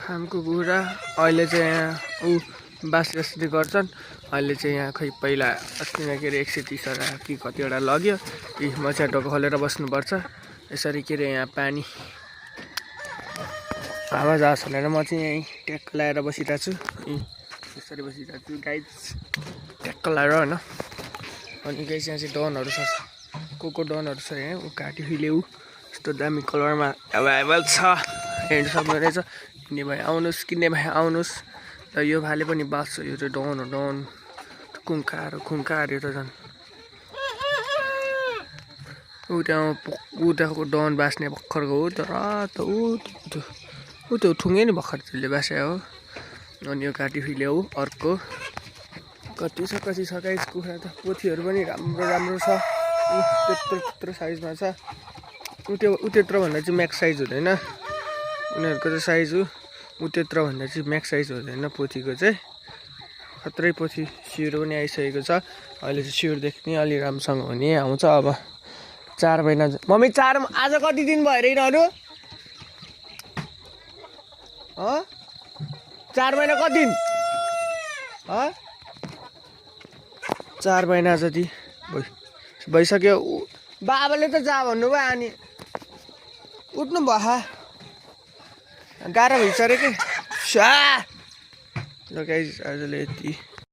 फार्मको कुरा अहिले चाहिँ यहाँ बाँसगाँसले गर्छन्। अहिले चाहिँ यहाँ खै पहिला अस्तिमा के अरे 130 कि कतिवटा लग्यो। मच्याटो खोलेर बस्नुपर्छ। यसरी के अरे यहाँ पानी हावा जाओस् भनेर म चाहिँ यहीँ ट्याक्क लगाएर बसिरहेको छु। यसरी बसिरहेको छु गाइज, ट्याक्क लगाएर होइन। अनि गाइज यहाँ चाहिँ डनहरू छ, को डनहरू छ यहाँ। काटी फिलेउ यस्तो दामी कलरमा एभाइलेबल छ, हेर्नु सक्नु रहेछ। किन्ने भए आउनुहोस्। र यो भाले पनि बाँच्छ। यो चाहिँ डन खुङ्खाहरू त झन् उताको डन बाँच्ने भर्खरको हो। तर ऊ त्यो ठुङ्गे नि भर्खर त्यसले बाँसे हो। अनि यो काटी फिल्यो अर्को कति छ गाइस कुखुरा त। पोथीहरू पनि राम्रो छ। त्यत्रो साइजमा छ। त्यत्रो भन्दा चाहिँ म्याक्स साइज हुँदैन उनीहरूको त साइज हो। त्यत्रो भन्दा चाहिँ म्याक्स साइज हुँदैन पोथीको चाहिँ। खत्रै पोथी सिउर पनि आइसकेको छ। अहिले चाहिँ सिउर देख्ने अलि राम्रोसँग हुने आउँछ अब 4 महिना। मम्मी 4 आज कति दिन भयो रे यिनीहरू? 4 महिना कति दिन? 4 महिना जति भइसक्यो। बाबाले त जा भन्नुभयो। अनि उठ्नु भयो, गाह्रो भइसक्यो कि। ल गाइस आजले यति।